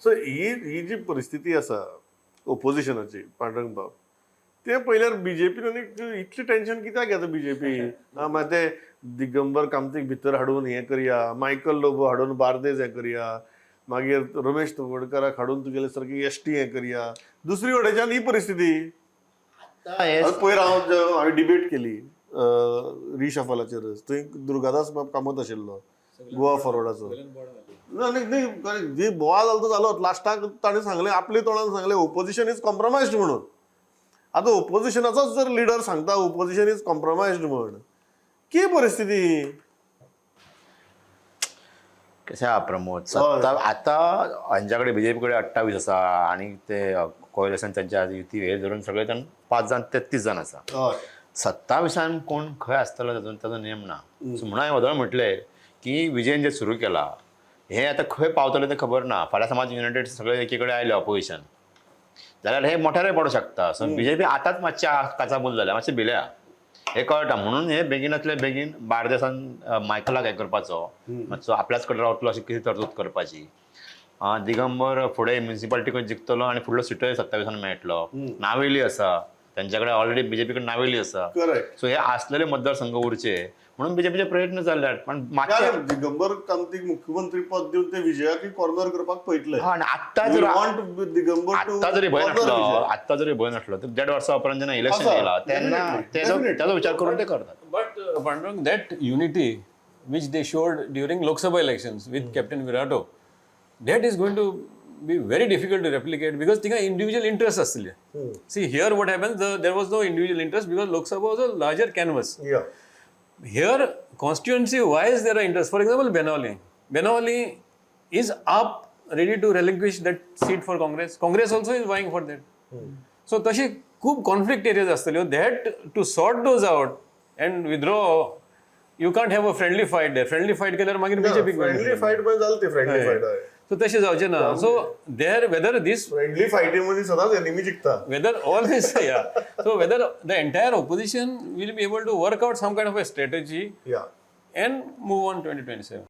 So ही ही जी परिस्थिती आसा ओपोजिशनाची, पांडुरंग बाब, ते पळयल्यार बीजेपीन आनी इतलें टेन्शन कित्याक घेता बीजेपी? मागीर ते दिगंबर कामतीक भितर हाडून हें करया, मायकल लोबो हाडून बार्देज हें करया, मागीर रमेश तवडकाराक हाडून तुगेले सारकी एसटी हें करया. दुसरी वटेच्यान ही परिस्थिती. हे पयर हांव हांवें डिबेट केली रिशफलाचेरच. थंय दुर्गादास बाब कामत आशिल्लो गोवा फॉरवर्डाचो. ना, न्ही न्ही, जी बोवाळ जालो तो जालो. लास्टाक ताणें सांगलें, आपल्या तोंडान सांगलें, ओपोजिशन is compromised म्हणून. आतां ओपोजिशनाचोच जर लिडर सांगता ओपोजिशन is compromised म्हण, की परिस्थिती? कशें आहा प्रमोद, सत्ता आतां हांच्या कडेन, बीजेपी कडेन 28 आसा आनी ते कोalition तांच्या युती हे धरून सगळे जाण पांच जाण 33 जाण आसा. 27 कोण खंय आसतलो ताजो नेम ना. सो म्हणून हांवें वदळ म्हटलें की विजयन जें सुरू केलां हें आतां खंय पावतलें तें खबर ना. फाल्यां समाज युनायटेड सगळे एकी कडेन आयले ऑपोजिशन जाल्यार हे मोठ्यारय पडूंक शकता. सो बीजेपी आतांच मातशें काचाबूल जाल्या, मातशें भिल्या हे कळटा. म्हणून हे बेगीनातले बेगीन बार्देसान मायकलाक हें करपाचो, मातसो आपल्याच कडेन रावतलो अशी कितें तरतूद करपाची. दिगंबर फुडें म्युनिसिपालिटी कडेन जिखतलो आनी फुडलो सिटय 27 मेळटलो. नावेली आसा त्यांच्याकडे ऑलरेडी, बीजेपी कडेन नावेली आसा. सो हे असलेले मतदारसंघ उरचे म्हणून बीजेपीचे प्रयत्न चालल्यात, पण मातशे दिगंबर कामतीक मुख्यमंत्री पद दिवन ते विजयाक कॉर्नर करपाक पळयतले. हा, आणि आत्ता जर वॉन्ट दिगंबर. आत्ता जरी भंय नासलो, आत्ता जरी भंय नासलो तर देड वर्सा उपरांत जेन्ना इलेक्शन आसा. येयला तेन्ना तेजो तेजो विचार करून ते करतात. But Pandurang, that unity which they showed during Lok Sabha elections with Captain Virato, that is going to be very difficult to replicate because थिंगा individual interest आसले. See, here what happens, there was no individual interest because Lok Sabha was a larger canvas. Here, constituency wise, there are interests. For example, Benaulim. Benaulim is up ready to relinquish that seat for Congress. Congress also is vying for that. So, तशी खूप conflict areas आसतल्यो that to sort those out and withdraw. You can't have a friendly fight there. Friendly fight केल्यार मागीर BJP. Friendly fight पण जाली ती friendly fight. So तशें जावचें ना. So there whether this friendly फायटी मध्ये सदांच enemy जिखता. Whether all this, yeah, so whether the entire opposition will be able to work out some kind of a strategy and move on 2027.